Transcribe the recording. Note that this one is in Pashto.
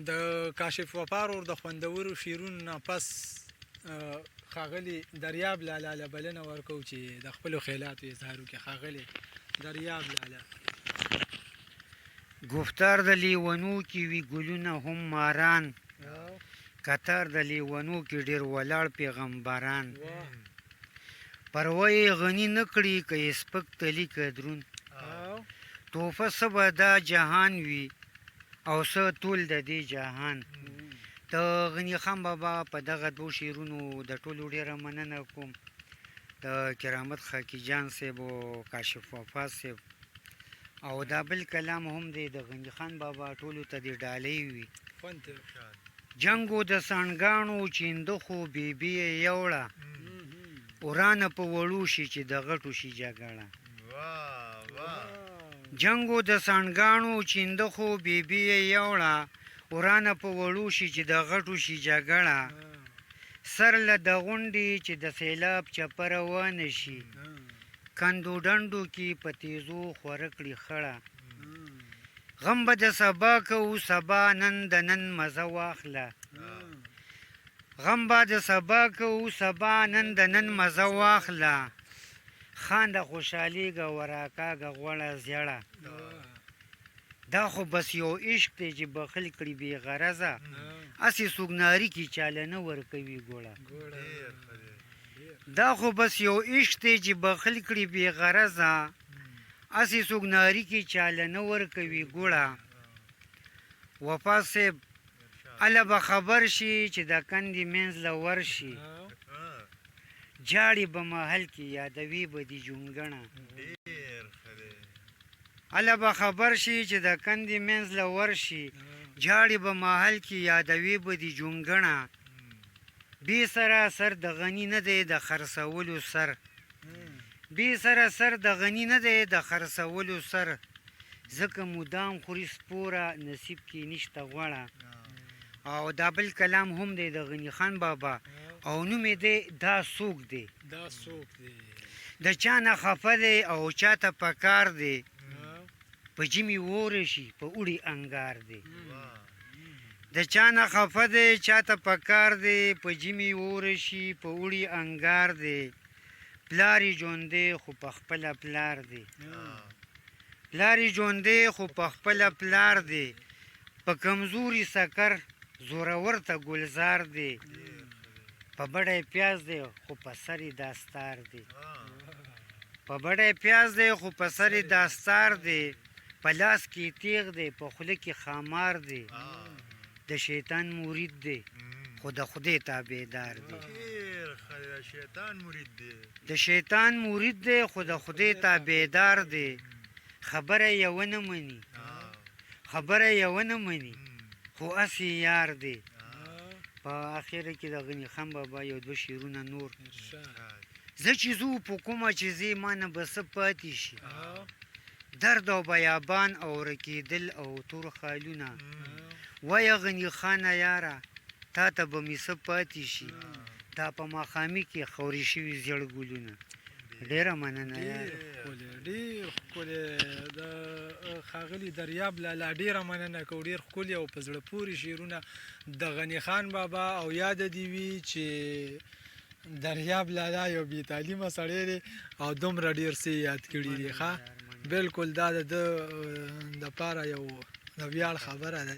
د کاشف وفا ورور د خوندورو شعرونو نه پس ښاغلي دریاب لالا له بلنه ورکوو چې د خپلو خیالاتو اظهار وکړي. ښاغلی دریاب لالا. ګفتار د لیونو کې وي ګلونه هم ماران، کتار د لیونو کې ډیر ولاړ پیغمبران، پروا یې غني نه کړي که یې سپک تلي که درون، تحفه څه به دا جهان وي او څه تول د دې جهان. د غني خان بابا په دغه دوو شعرونو د ټولو ډیره مننه کوم، د کرامت خاکي جان صاحب او کاشف وفا صاحب. او دا بل کلام هم دی د غني خان بابا، ټولو ته دې ډالۍ وي. جنګو د سانګانو چیندخو بی بی یې یوړه، ورانه په وړو شي چې د غټو شي جګړه. جنګو د سانګانو چیندخو بی بی یې یوړه، ورانه په وړو شي چې د غټو شي جګړه. سر له د غونډې چې د سیلاب چپره ونه شي، کندو ډنډو کې په تیزو خوره کړي خړه. غم به د سبا کوو سبا نن د نن مزه واخله، غم به د سبا کوو سبا نن د نن مزه واخله. خانده خوشحالیږه وراکاږه غوړه زیړه، دا خو بس یو عشق دی چې بخل کړي بې غرضه، هسې څوک ناري کې چاله نه ورکوي ګوړه. دا خو بس یو عشق دی چې بخل کړي بې غرضه، هسې څوک ناري کې چاله نه ورکوي ګوړه. وفا صاحب هله به خبر شي چې د کندې منځ له ورشي، جاړي به محل کې یادوي به دي جونګڼه. هله به خبر شي چې د کندې منځ له ورشي، جاړي به محل کې یادوي به دي جونګڼه. بې سره سر د غني نه دی د خرڅولو سر، بې سره سر د غني نه دی د خرڅولو سر، ځکه مدام خوري سپوره نصیب کې نشته غوړه. او دا بل کلام هم دی د غني خان بابا، او نوم یې دی دا څوک دی. دا څوک دی؟ د چا نه خفه دی او چا ته پکار دی، په ژمي ووره شي په اوړي انګار دی. د چا نه خفه دی چا ته پکار دی، په ژمي ووره شي په اوړي انګار دی. پلار یې ژوندی خو په خپله پلار دی، پلار یې ژوندی خو په خپله پلار دی، په کمزوري سکر زورور ته ګلزار دی، په بډای پیاز دی خو په سر یې دستار دی، په بډای پیاز دی خو په سر یې دستار دی، په لاس کې تیغ دی په خوله کې ښامار دی، د شیطان مرید دی خو د خدای تابعدار دی. د شیطان مرید دی خو د خدای تابعدار دی، خبره یې ونه مني، خبره یې ونه مني خو هسې یار دی. په اخره کې د غني خان بابا یو دوه شعرونه نور. زه چې ځو په کومه چې ځې ما نه به څه پاتې شي، درد او بیابان او ورکېدل او تور خالونه، وایه غني خانه یاره تا ته به مې څه پاتې شي، دا په ماښامي کې خورې شوي زیړ ګلونه. ډیره مننه یار. ډیر ښکلی، ډیر ښکلی. د ښاغلي دریاب لالا ډیره مننه کوو، ډیر ښکلي او په زړه پورې شعرونه د غني خان بابا. او یاد دې وي چې دریاب لالا یو بې تعلیمه سړی دی او دومره ډیر څه یاد کړي دي. ښه بالکل دا د ده دپاره یو د ویاړ خبره ده.